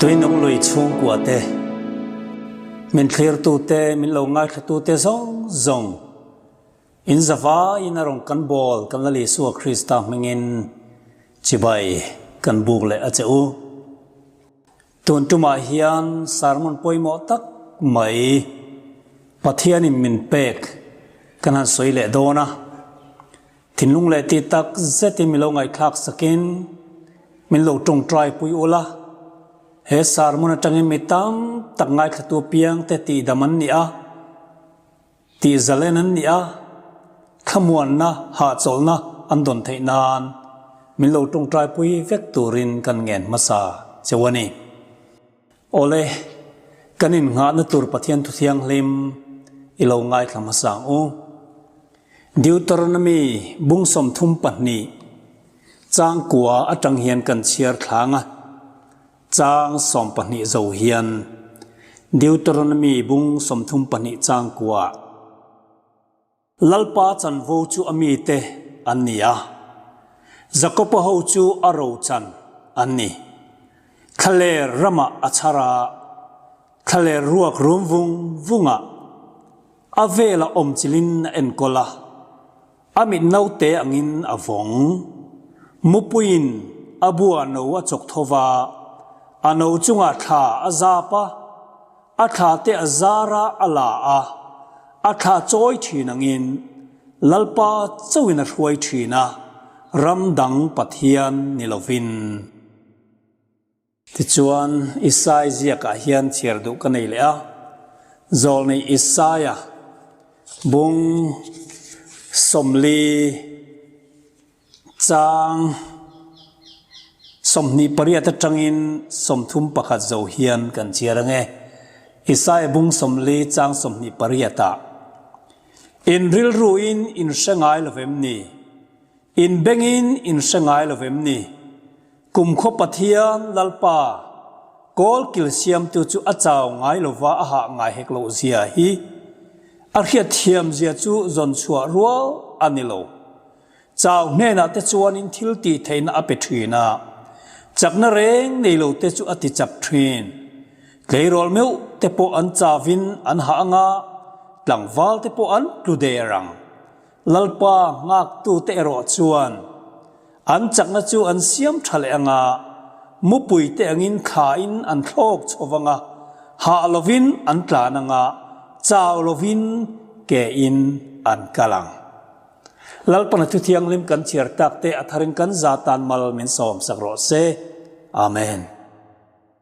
Tuinung lui chhungkua te, min thlirtu te, min lo ngaithlatu te zawng zawng in zavaiin a rawn kan bawl kan Lal Isua Krista hmingin chibai kan buk leh a che u. Tun tumah hian sermon pawimawh tak mai Pathianin min pek kan han sawi leh dawn a. Thinlung leh tih tak zetin min lo ngaihthlak sakin min lo tawngtai pui ula. He sermon atangin mi tam tak ngaithlatu piangte tihdam an ni a, tihzalen an ni a, thlamuanna, hahchawlhna an dawn theih nan min lo tawngtai pui vek turin kan ngen hmasa cheu a ni. Awle, kan innghahna tur Pathian Thuthianghlim i lo ngaithla hmasa ang u. Deuteronomy bung 32 chang kua atang hian kan chhiar thlang a, chang 12 zo hian Deuteronomy bung 32 chang kua. Lalpa chanvo chu a mite an ni a, Jakoba ho chu a rochan an ni. Thlaler ramah a chhar a, thlaler ruak rum vung vungah a velah awmchilhin a enkawl a, a mit naute angin a vawng. Mupuiin a bua no a chawk tho va, a no chungah thla a zap a, A thla te a zar a, a la a, a thla chawi thin angin Lalpa chauhin a hruai thin a, ram dang Pathian ni lovin. Tichuan, Isai ziakah hian chhiar duh ka nei leh a, Zawlnei Isaia bung 40 Chang 28 atangin 31 zo hian kan chhiar ang e. Isaia bung 40 chang 28 ah, In rilruin in hre ngai lo vem ni? In bengin in hre ngai lo vem ni? Kumkhaw Pathian Lalpa, kawl kil siamtu chu a chau ngai lova a hah ngai hek loh zia hi a hriatthiam zia chu zawn chhuah rual a ni lo. Chau hnenah te chuanin thil tih theihna a pe thin a, chakna reng nei lo te chu a ti chak thin. Tleirawl meuh te pawh an chavin an hah ang a, tlangval te pawh an tlu der ang. Lalpa nghaktu te erawh chuan an chakna chu an siam tha leh ang a, mupui te angin thlain an thlawk chho vang a, hah lovin an tlan ang a, chau lovin ke in an kal ang. Lalpana thu thianghlim kan chhiar tak te a tharin kan za tan mal min sawm sak rawh se. Amen.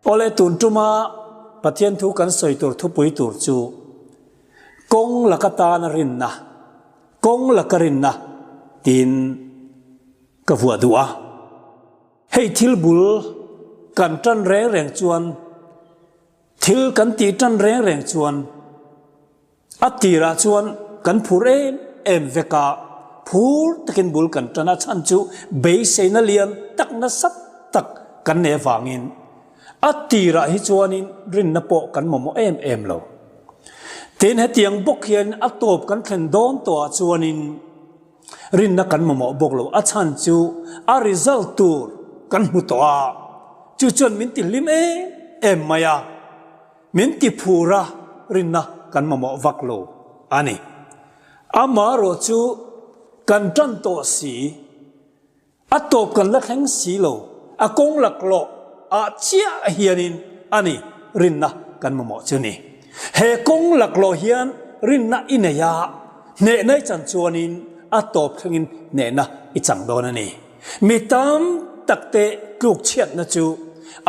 Awle tun tuma Pathian thu kan sawi tur thupui tur chu kawng laka tana rinna, kawng laka rinna tiin ka vuah duh a. Hei thil bul kan tan reng reng chuan thil kan tih tan reng reng chuan A tirah chuan kan phur em em vek a, phur takin bul kan tan a, chhan chu beiseina lian tak nasa tak kan nei avangin a tirah hi chuanin rinna pawh kan mamawh em em lo. Tin, hetiang bawk hian a tawp kan thlen dawn tawhah chuanin rinna kan mamawh bawk lo, a chhan chu a result tur kan hmu tawh a, chu chuan min ti hlim em em mai a. Min ti phur a, rinna kan mamawh vak lo a ni. Amaherawh chu kan tan tawh si, a tawp kan la thleng si lo, a kawng laklawh ah chiah hianin a ni rinna kan mamawh chu ni. He kawng laklawh hian rinna i nei a, hnehna i chan chuanin a tawp thlengin hnehna i chang dawn a ni. Mi tam takte tlukchhiatna chu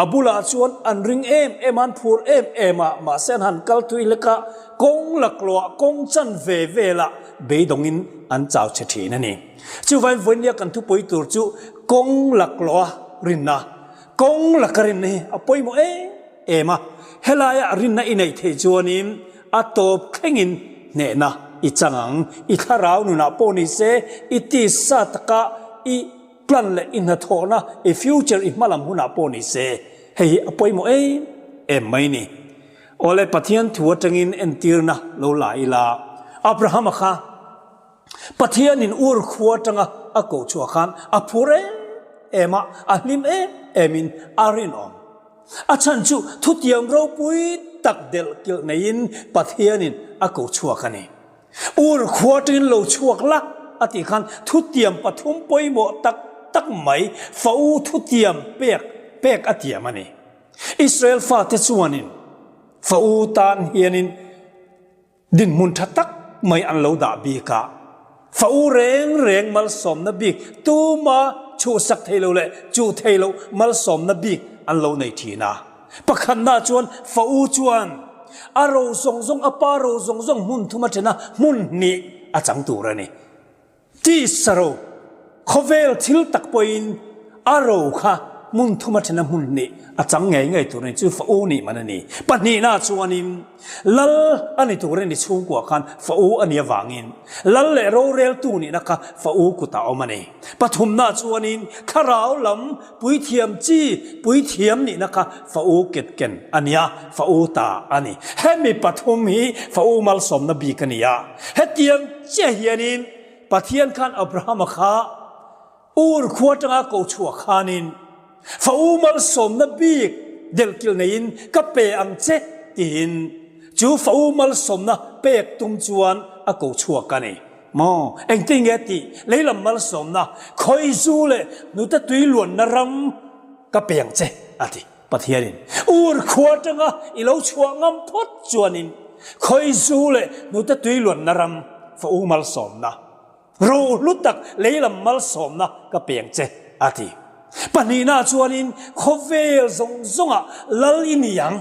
a bulah chuan an ring em em a, an phur em em a, mahse an han kal thui hlek a, kawng laklawhah kawng chan ve velah beidawngin an chau che thin a ni. Chuvain vawinia kan thupui tur chu kawng laklawha rinna, kawng laka rinna hi a pawimawh em em a, helaiah rinna i neih theih chuanin a tawp thlengin hnehna i chang ang. I thlarau nunah pawh ni se, i tisa taka i plan leh i hnathawhna, i future, i hmalam hunah pawh ni se, hei hi a pawimawh em em mai ni. Awle, Pathian thu atangin entirna lo la ila, Abrahama kha Pathianin ur khua atanga a koh chhuah khan a phur em em a, a hlim em emin a rinawm. A chhan chu thutiam ropui tak delh kilh neiin Pathianin a ko chhuak a ni. Ur khua atangin lo chhuak la a tih khan thutiam pathum pawimawh tak tak mai fa u thutiam pek pek a tiam a ni. Israel fate chuanin fa u tan hianin Dinhmun tha tak mai an lo dah bik a, fa u reng reng malsawmna bik tuma chhuhsak thei lo leh chuh thei loh malsawmna bik an lo nei thin a. Pakhatna chuan fa u chuan a ro zawng zawng, a pa ro zawng zawng hmun thum a then a, hmun hnih a chang tur a ni. Tisa ro, khawvel thil tak pawhin a ro kha hmun thum a then a hmun hnih a chang ngei ngei tur a ni, chu fa u nih man a ni. Pahnihna chuanin lal a ni tur a ni chhungkua khan fa u a nih avangin lal leh roreltu nihna kha fa u kutah a awm a ni. Pathumna chuanin thlarau lam puithiam chi puithiam nihna kha fa u ketken a nia, fa u ta a ni. Hemi pathum hi fa u malsawmna bik a ni a. Hetiang chiah hianin Pathian khan Abrahama kha Ur khua atanga ko chhuah khanin fa u malsawmna bik delhkilh neiin ka pe ang che tiin chu fa u malsawmna pek tum chuan a ko chhuak a ni. Maw? Engtin nge tih? Leilam malsawmna, khawizu leh hnute tui luanna ram ka pe ang che a ti. Pathianin Ur khua atanga i lo chhuah ngam phawt chuanin khawizu leh hnute tui luanna ram fa u malsawmna, rohlu tak leilam malsawmna ka peng che, a ti. Pahnihna chuanin khawvel zawng zawngah lal i ni ang.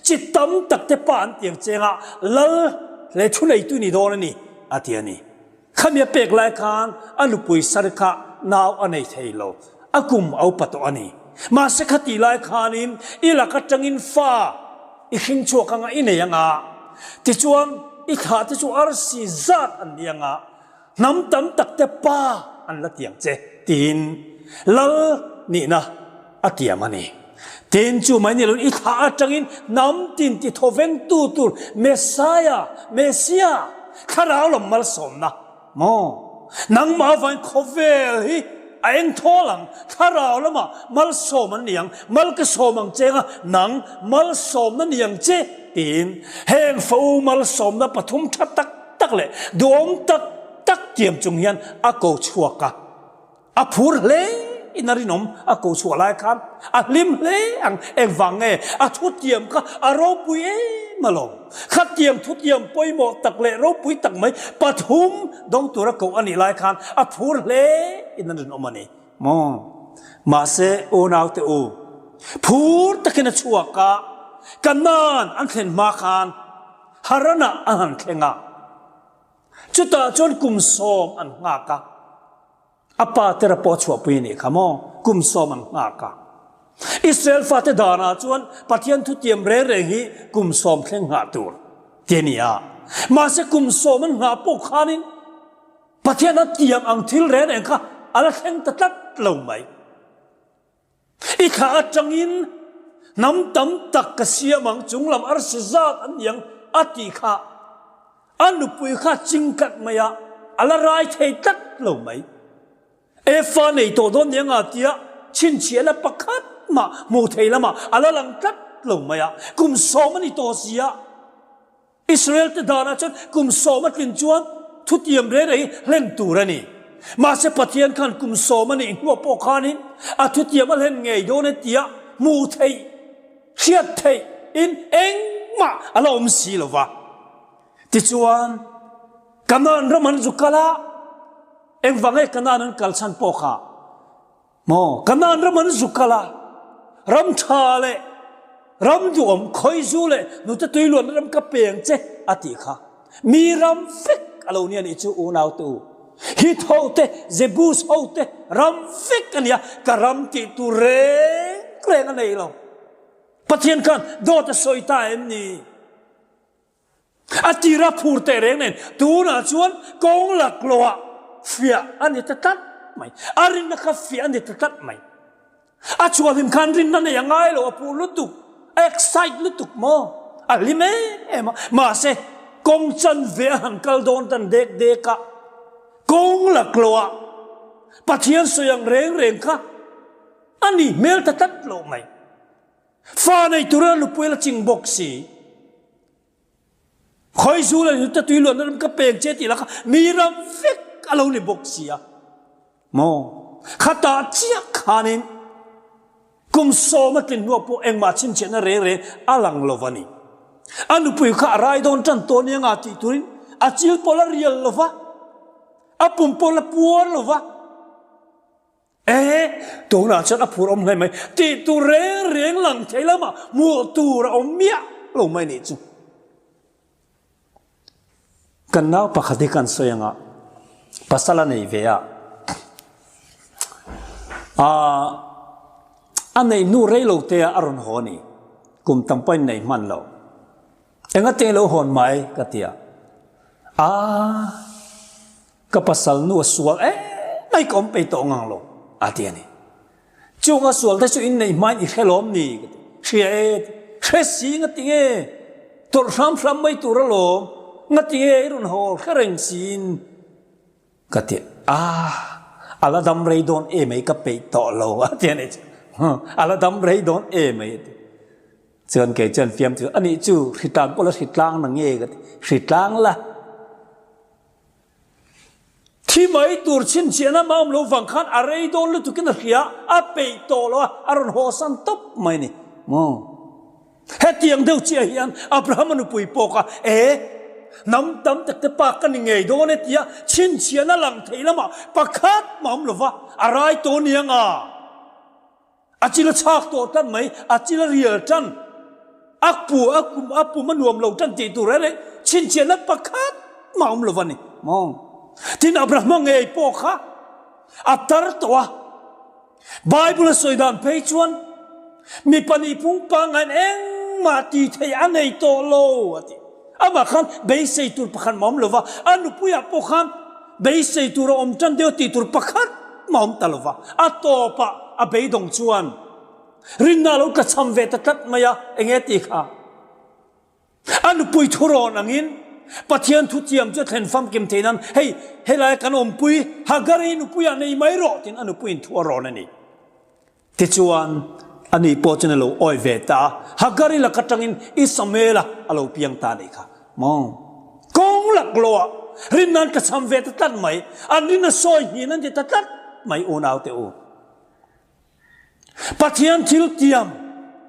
Chi tam tak te pa an tiang chengah lal leh thuneitu i ni dawn a ni, a ti a ni. Khami a pek lai khan a nupui Sari kha nau a nei thei lo, a kum a upa tawh a ni. Mahse khatih lai khanin i lak atangin fa i hring chhuak anga i nei anga, tichuan i thlah te chu arsi zat an ni anga, hnam tam tak te pa an la tiang che tiin lal nihna a tiam a ni. Tin, chu mai ni loin i thlah atangin hnam tin ti thawvengtu tur Messiah, Messia, thlarau lam malsawmna maw? Nangmah avangin khawvel hi a eng thawl ang, thlarau lamah malsawm an ni ang, mal ka sawm ang che anga nang malsawmna ni ang che tiin heng fa u malsawmna pathum tha tak tak leh duhawm tak tak tiam chung hian a ko chhuak a. A phur hle in a rinawm a ko chhuah lai khan a hlim hle ang. Engvang nge a thutiam kha a ropui em alawm. Khatiang thutiam pawimawh tak leh ropui tak mai pathum dawng tura koh a nih lai khan a phur hle in a rinawm a ni maw. Mahse unaute u, phur takin a chhuak a, Kanaan an thlen hma khan Haranah an han thleng a. Chutah chuan kum sawm an nghak a, a pa tera pawh a chhuahpui a nih kha maw, kum sawm an nghak a. Israel fate danah chuan Pathian thutiam reng reng hi kum sawm thleng nghah tur ti a ni a. Mahse kum sawm an nghah pawh khanin Pathian a tiam ang thil reng reng kha a la thleng ta tlat lo mai. I thla atangin hnam tam tak ka siam ang, chunglam arsi zat an ni ang a tih kha a nupui kha chingkat mai a, a la rai thei tlat lo mai. Efa nei tawh dawn nia nga tia chhinchhiahna pakhat mah hmuh thei lamah a la lang tlat lo mai a, kum sawm a ni tawh si a. Israel te danah chuan kum sawm a tlin chuan thutiam reng reng hi hlen tur a ni. Mahse Pathian khan kum sawm a nih hnuah pawh khanin a thutiam a hlen ngei dawn e tia hmuh theih, hriat theih in engmah a la awm si lo va. Tichuan Kanaan ram an zu kal a, engvang nge Kanaan an kal chhan pawh kha Maw, Kanaan ram an zu kal a, ram tha leh ram duhawm khawizu leh nute tui luanna ram ka peng che a tih kha. Mi ram vek a lo nia nih chu unau te u. Hit ho te, Jebus ho te ram vek a nia, ka ram tih tur reng reng a nei lo. Pathian khan dawt a sawi ta em ni? A tira phur teh reng nen tunah chuan kawng laklawhah fiah a ni ta tlat mai. A rinna kha fiah a ni ta tlat mai. A chhuahhlim khan rinna nei a ngai lo, a phur lutuk, a excite lutuk maw? A hlim em em a. Mahse, kawng chanve a han kal dawn tan dek dek a, kawng laklawhah Pathian sawi ang reng reng kha a ni hmel ta tlat lo mai. Fa nei turin a nupui a la ching bawk si. Khawizu leh hnute tui luanna ram ka peng che tih lah kha mi ram vek a lo ni bawk si a. Maw? Khatah chiah khanin kum sawm a tlin hnuah pawh engmah chhinchhiahna reng reng a lang lo va ni. A nupui kha a rai dawn tan tawh nia nga tih turin a chil pawh la rial lo va, a pum pawh la puar lo va. E, tunah chuan a phur awm hle mai. Tih tur reng reng lang thei lamah hmuh tur a awm miah lo mai nih chu. Kan nau pakhat hi kan sawi anga pasal a nei ve a, ah a neih hnu rei lo te ah a rawn haw a ni. Kum tam pawhin nei hman lo. Engate lo hawn mai ka ti a. Ah. Ka pasal nu a sual em mai ka awm pei tawh ngang lo, a ti a ni. Chung a sual te chu inneih hmain i hre lawm ni? Ka ti. Hria e, hre si ngati nge? Tawrh hram hram mai tur alawm, ngati nge i rawn haw hre reng siin? Ka ti a, a la dam rei dawn em ai ka peih tawh lo, a ti a ni chu. A la dam rei dawn em ai a ti. Chuan kei chuan fiam chu, anih chu hritlang pawh la hritlang na nge? Ka ti. Hritlang la. Thi mai tur chhinchhiahna mah awm lo vang khan a rei dawn lutukin a hria, a peih tawh lo a, a rawn hawsan tawp mai ni. Maw? Hetiang deuh chiah hian Abrahama nupui pawh kha, E, hnam tam tak te pa ka ni ngei dawn e tia chhinchhiahna lang thei lamah pakhat mah awm lo va, a rai tawh niang a. A chil a chhak tawh tan mai, a chil a rial tan, a pu a kum a pum a nuam lo tan tih tur reng reng chhinchhiahna pakhat mah awm lo va ni maw? Tin, Abrahama ngei pawh kha a tar tawh a, Bible a sawi dan phei chuan mipa nih phung pangaiin engmah tih theih a nei tawh lo a ti. Amah khan beisei tur pakhat mah awm lo va, a nupuiah pawh khan beisei tur a awm tan deuh tih tur pakhat mah awm ta lo va. A tawpah a beidawng chuan rinna a lo tlachham ve ta tlat mai a, eng nge tih kha? A nupui thurawn angin Pathian thutiam chu a thlen famkim theih nan hei helaia kan awmpui Hagari nupuiah nei mai rawh tiin a nupuiin thu a rawn a ni. Tichuan, ani pawh chuan a lo awih ve ta a, Hagari lak atangin Isamaela a lo piang ta a nih kha. Maw? Kawng lak loah rinna an tlachham ve ta tlat mai, an rinna sawi hnin an ti ta tlat mai unaute u. Pathian thil tiam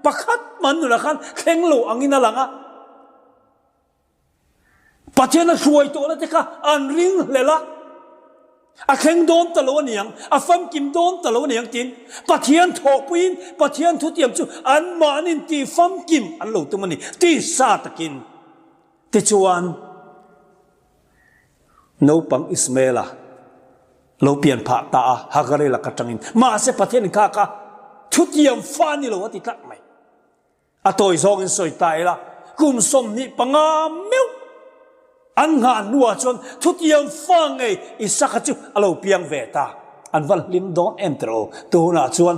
pakhat man nunah khan thleng lo angin a lang a. Pathian a hruai tawhna te kha an ring hlel a, a thleng dawn ta lo a niang, a famkim dawn ta lo a niang tiin Pathian thawhpuiin Pathian thutiam chu anmahnin tih famkim an lo tum a ni, tisa takin. Tichuan, naupang Ismaela lo pian phah ta a, Hagari laka tangin, mahse Pathianin kha kha thutiam fa ni lo a ti tlat mai. A tawi zawngin sawi ta ila, kum 25 meuh an nghah hnuah chuan thutiang fa ngei Isaka chu a lo piang ve ta. An va hlim dawn em teh rawh u. Tunah chuan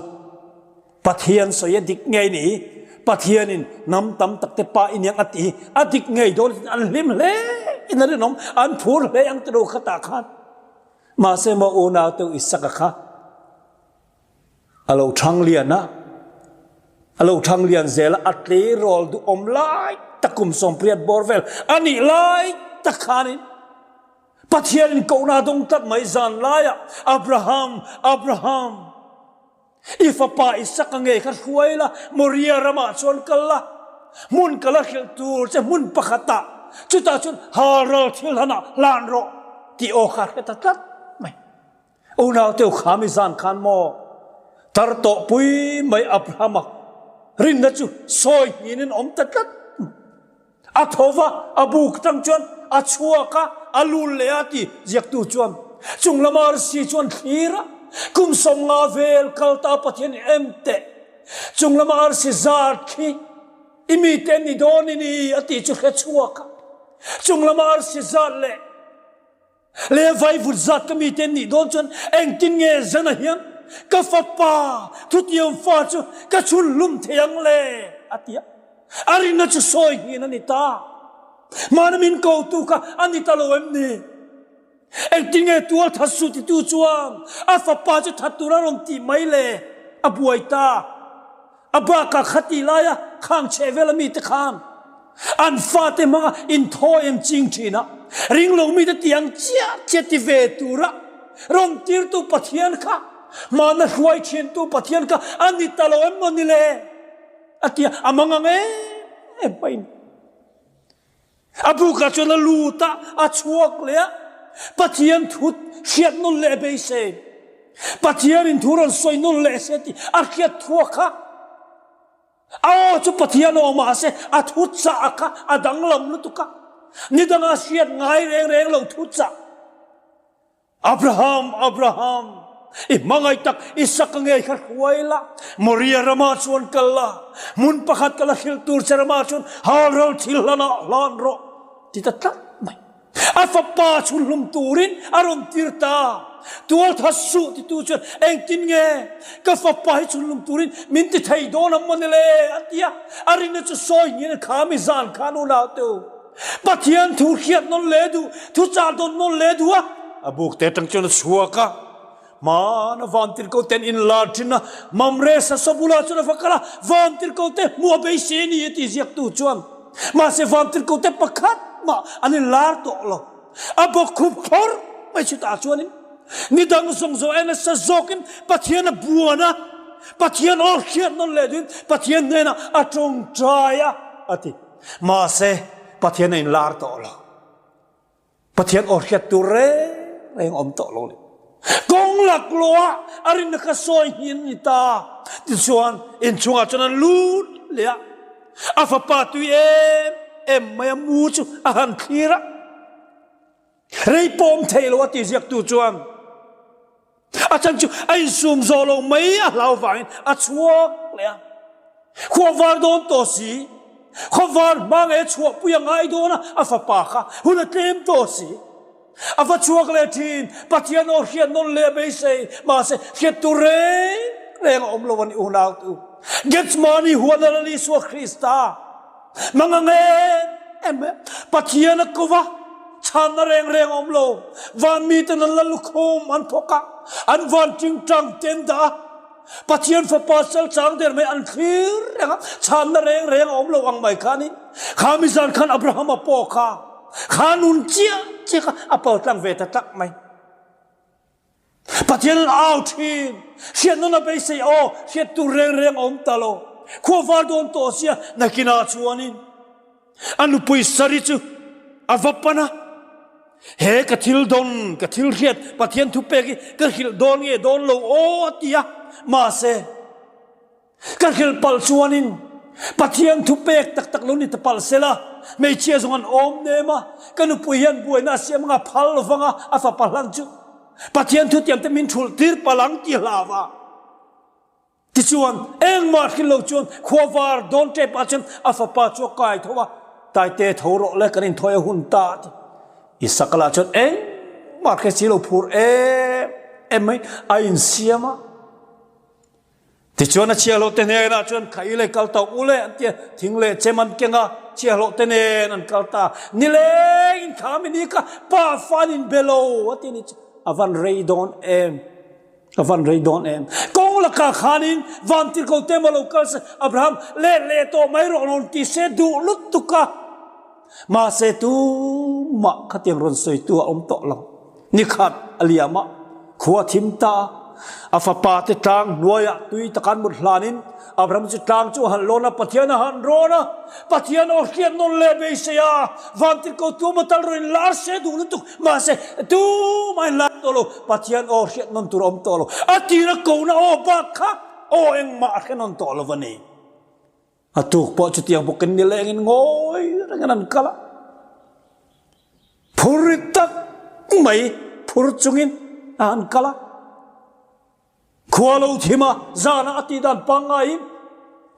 Pathian sawi a dik ngei ni, Pathianin hnam tam tak te pa i niang a tih hi a dik ngei dawn an hlim hle in a rinawm, an phur hle ang teh rawh u khatah khan. Mahse maw unau teu Isaka kha A lo thang lian a, a lo thang lian zel a, a tleirawl duhawm lai tak kum 80 bawr vel a nih lai tak khanin Pathianin kohna a dawng tlat mai zan laiah Abraham, Abraham, i fapa Isaka ngei kha hruai la, Moria ramah chuan kal la, hmun ka la hrilh tur che hmun pakhatah, chutah chuan halral thil hanah hlan rawh tih aw kha a hre ta tlat mai. Unau teu kha mi zan khan maw tar tawh pui mai Abrahama rinna chu sawi hnin in awm ta tlat. A tho va, a buk tang chuan a chhuak a, a lul leh a ti ziaktu chuan chung lama arsi chuan thlir a, kum 50 vel kal ta Pathian em teh chung lama arsi zar khi i mite an ni dawn i ni a tih chu hre chhuak a, chung lama arsi zar leh Le vaivut zat ka mite an nih dawn chuan engtin nge zana hian ka fapa thutiam fa chu ka chhun hlum thei ang le? a ti a. A rinna chu sawi nghin a ni ta. Hmana min kotu kha a ni ta lo em ni? Engtin nge tual that suh titu chuan a fapa chu that tur a rawn tih mai le? A buai ta. A bakah khatih laia khang chheh vela mite khan an fate hmanga inthawi an ching thin a, ringlo mite ti ang chiah chiah ti ve tura rawn tirtu Pathian kha, hmana hruai thintu Pathian kha a ni ta lo em maw ni le? A ti a, a mangang em em pawhin. A bukah chuan a lut a, a chhuak leh a, Pathian thu hriat nawn leh beisei. Pathianin thu rawn sawi nawn leh se tih a hriat thuak kha. A aw chu Pathian aw mahse a thu chah kha a danglam lutuk a, nidanga hriat ngai reng reng lo thu chah. Abraham, Abraham, i hmangaih tak Isaka ngei kha hruai la, Moria ramah chuan kal la, hmun pakhat ka la hrilh tur che ramah chuan halral thil hlanah hlan rawh, ti ta tlat mai. A fapa chhunhlum turin a rawn tir ta. Tualtha suh titu chuan engtin nge ka fapa hi chhunhlum turin min ti thei dawn ang maw ni le? a ti a. A rinna chu sawi ngin a khami zan khan unaute u. Pathian thu hriat nawn leh duh, thu chah dawn nawn leh duh a. A buk te atang chuan a chhuak a, hmana vantirhko ten in lar thin a, Mamre sasa bulah chuan a va kal a, vantirhko te hmuh a beisei a ni a tih ziaktu chuan. Mahse vantirhko te pakhat mah an in lar tawh lo. A bawk khup thlawr mai chutah chuanin ni dang zawng zawng aia nasa zawkin Pathian a buan a, Pathian aw hriat nawn leh duhin Pathian hnenah a tawngtai a, a ti. Mahse, Pathian a inlar tawh lo. Pathian aw hriat tur reng reng awm tawh lo ni. Kawng laklawh ah a rinna kha sawi hi an ni ta. Tichuan, inchungah chuan an lut leh a. A fapa tui em em mai a mu chu a han thlir a. Rei pawh awm thei lo a ti ziaktu chuan a chan chu a insum zawh lo mai a hlau vangin a chhuak leh a. Khua var dawn tawh si, khaw var hma nge chhuahpui a ngai dawn a, a fapa kha hun a tlem tawh si. A va chhuak leh thin, Pathian aw hriat nawn leh beisei, mahse hriat tur reng reng a awm lo a ni unautu. Gethsemane huan a Lal Isua Krista. Mangang em em e. Pathian a ko va, chhanna reng reng a awm lo. Van miten an la lukhum an thawk a, an van tingtang te an dah a. Pathian fapa sal chang der mai an thlir reng a, chhanna reng reng a awm lo ang mai khanin kha mi zan khan Abrahama pawh kha kha nun chiah chiah kha a paltlang ve ta tak mai. Pathian an au thin. Hriat nawn a beisei aw, hriat tur reng reng a awm ta lo. Khua var dawn tawh sia, nakinah chuanin a nupui Sari chu a va pan a, He ka thil dawn, ka thil hriat, Pathian thupek hi ka hrilh dawn nge dawn lo aw a ti a, mahse, Ka hrilh palh chuanin Pathian thupek tak tak lo ni ta palh sela, hmeichhia zawng an awm nem a, ka nupui hian buaina a siam anga phal lovang a, a fapa hlan chu Pathian thutiam te min thulh tir palh ang ti hlau a. Tichuan, engmah hrilh lo chuan khua var dawn tep ah chuan a fapa chu a kai tho a, Taite tho rawh le kan inthawi a hun ta a ti. Isaka lah chuan engmah hre si lo phur em em mai a insiam a. Tichuan a chhiahhlawh te hnenah chuan Kha i lei kal tawh u le an ti a, thing leh chem an keng a, chhiahhlawh te nen an kal ta. Nileng in kha mi ni kha pa fan in be lo a ti ni chu a van rei dawn em, a van rei dawn em. Kawng lakah khanin vantirhko te emaw lo kal se Abraham let leh tawh mai rawh rawn ti se duh lutuk a. Mahse tumah khatiang rawn sawitu a awm tawh lo. Nikhat a liam a, khua thim ta a, a fapa te tlang hnuaiah tui taka an mut hlanin Abraham chu tlang chu a han lawn a, Pathian a han rawn a, Pathian aw hriat nawn leh beisei a, vantirhko tumah tal rawn inlar se duh lutuk, mahse tumah inlar tawh lo, Pathian aw hriat nawn tur a awm tawh lo, a tira kona aw bak kha aw engmah a hre nawn tawh lo a ni. A tuk pawh chutiang bawkin nilengin ngawi rengin an kal a, phur ri tak mai phur chungin a han kal a. Khua lo thim a, zanah a tih dan pangngaiin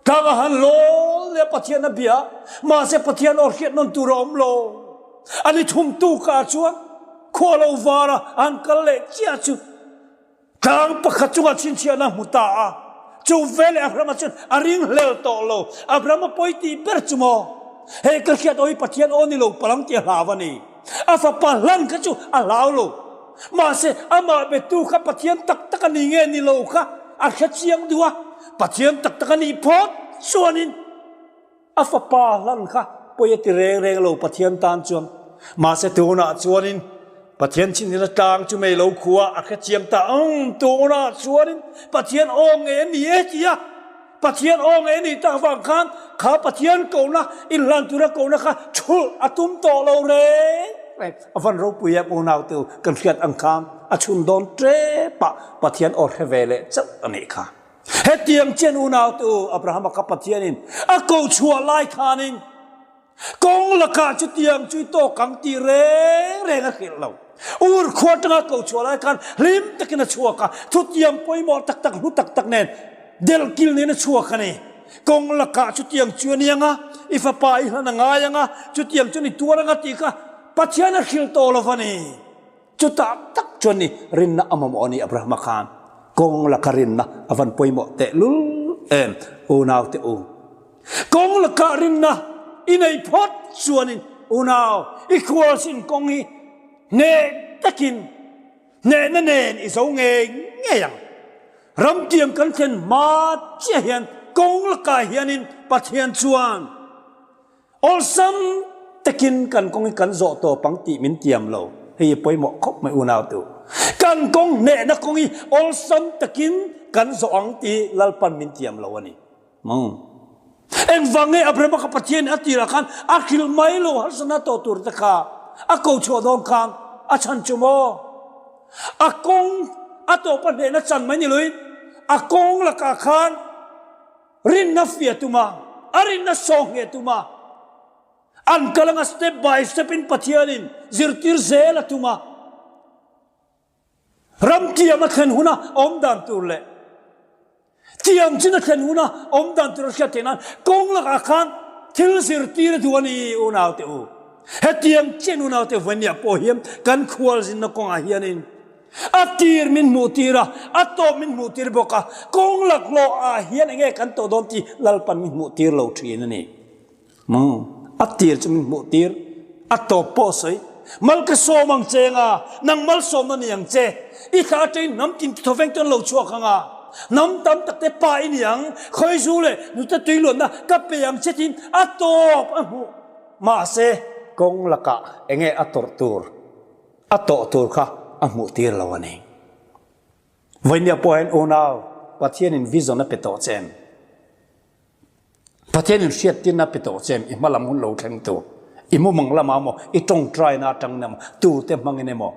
tlang a han lawl leh a Pathian a bia a, mahse Pathian aw hriat nawn tur a awm lo. A ni thum tukah chuan khua lo var a, a han kal leh chiah chu. Tlang pakhat chungah chhinchhiahna a hmu ta a, chu veleh Abrahama chuan a ringhlel tawh lo. Abrahama pawi tih ber chu maw? Hei ka hriat aw hi Pathian aw ni lo palang tih a hlau a ni. A fapa hlan kha chu a hlau lo. Mahse, amah betu kha Pathian tak tak a ni nge ni lo kha a hre chiang duh a. Pathian tak tak a nih phawt chuanin a fapa hlan kha pawi a ti reng reng lo Pathian tan chuan. Mahse tunah chuanin Pathian chinhna tlang chu mei lo khua a hre chiang ta ang. Tunah chuanin Pathian aw ngei a ni e tia Pathian aw ngei a nih tak vang khan kha Pathian kohna inhlan tura kohna kha chhulh a tum tawh lo reng reng. A van ropui em unaute kan hriat ang khan a chhun dawn tep ah Pathian aw hre ve leh chauh a nih kha. Hetiang chian unaute u Abrahama kha Pathianin a koh chhuah lai khanin Kawng lakah chutiang chu i tawk ang tih reng reng a hrilh lo. Ur khua atanga ko chhuah lai khan hlim takin a chhuak a, thutiang pawimawh tak tak hlu tak tak nen delhkil nen a chhuak a ni. Kawng lakah chutiang chu a ni ang a, i fapa i hlan a ngai ang a, chutiang chuan i tuar ang a tih kha Pathian a hrilh tawh lo va ni. Chutah tak chuan ni rinna a mamawh a ni Abrahama khan kawng laka rinna a van pawimawh tehlul em unaute u. Kawng laka rinna i nei phawt chuanin unau i khualsin kawng hi hneh takin hnehna nen i zo ngei ngei ang. Ramtiam kan thlen hma chiah hian kawng lakah hianin Pathian chuan Awlsam takin kan kawng hi kan zawh tawp ang tih min tiam lo. Hei hi pawimawh khawp mai unau tu. Kan kawng hnehna kawng hi awlsam takin kan zawh ang tih Lalpan min tiam lo a ni. Umm. Engvang nge Abrahama kha Pathian a tirah khan a hrilh mai lo harsatna tawh tur te kha a ko chhuah dawn khan a chhan chu maw? A kawng a tawpa hnehna chan mai ni loin a kawng lakah khan Rinna fiah tum a, a rinna sawh ngheh tum a, an kal anga step by step in Pathianin zirtir zel a tum a, ram tiam a thlen huna awm dan tur leh tiam chin a thlen huna awm dan tur a hriat theih nan kawng lakah khan thil zirtir a duh a ni unaute u. Hetiang chian unaute vawinia pawh hian kan khualzinna kawngah hianin A tir min hmuh tir a, a tawp min hmuh tir bawk a, kawng laklawh ah hian enge kan tawh dawn tih Lalpan min hmuh tir lo thin a ni. Umm, a tir chu min hmuh tir, a tawp pawh a sawi. Mal ka sawm ang che anga, nang malsawmna ni ang che. I thla atangin hnam tin thawveng te an lo chhuak ang a, hnam tam tak te pa i ni ang, khawizu leh nute tui luanna ka pe ang che tiin a tawp a hmuh. Mahse, kawng lakah enge a tawrh tur? A tawh tur kha a hmuh tir lo a ni. Vawinia pawh hian unau, Pathianin vision a pe tawh che em? Pathianin hriattirna a pe tawh che em? I hma lam hun lo thleng tur, i mumang lamah emaw, i tawngtaina atangin emaw, tute hmangin emaw,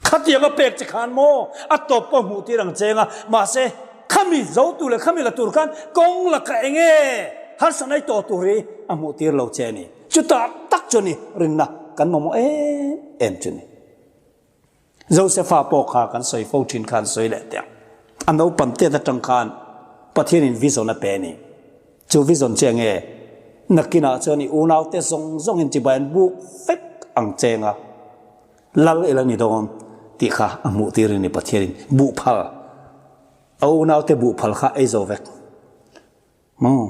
khatiang a pek che khan maw a tawp pawh hmuh tir ang cheng a, mahse khami zo tur leh khami la tur khan kawng laka enge harsatna i tawh tur hi a hmuh tir lo che a ni. Chutah tak chu ni rinna kan mamawh em em chu ni. Josefa pawh kha kan sawi fo thin khan sawi leh teh ang. A naupan tet atang khan Pathianin vision a pe a ni. Chu vision che nge nakinah chuan i unaute zawng zawngin chibai an buk vek ang cheng a, lal ila ni dawn tih kha a hmuh tir a ni Pathianin buhphal a unaute buhphal kha ei zo vek. Maw?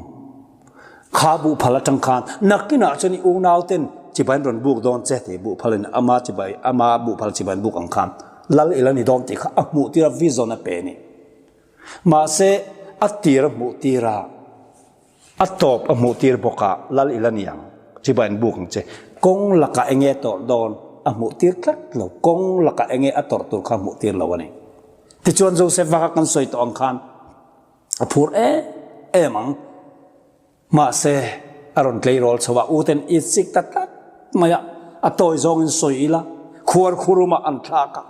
Kha buhphal atang khan nakinah chuan i unauten chibai an rawn buk dawn che tih buhphalin ama chibai ama buhphal chibai an buk ang khan lal ila ni dawn tih kha a hmuh tir a vision a pe a ni. Mahse a tir a hmuh tir a, a tawp a hmuh tir bawk a lal ila ni ang chibai an buk ang che. Kawng lakah enge a tawrh dawn a hmuh tir tlat lo, kawng lakah enge a tawrh tur kha a hmuh tir lo a ni. Tichuan Joseph va kha kan sawi tawh ang khan A phur em em ang. Mahse, a rawn tleirawl chho a, uten i chik ta tlat mai a, a tawi zawngin sawi ila, khuarkhurumah an thlak a.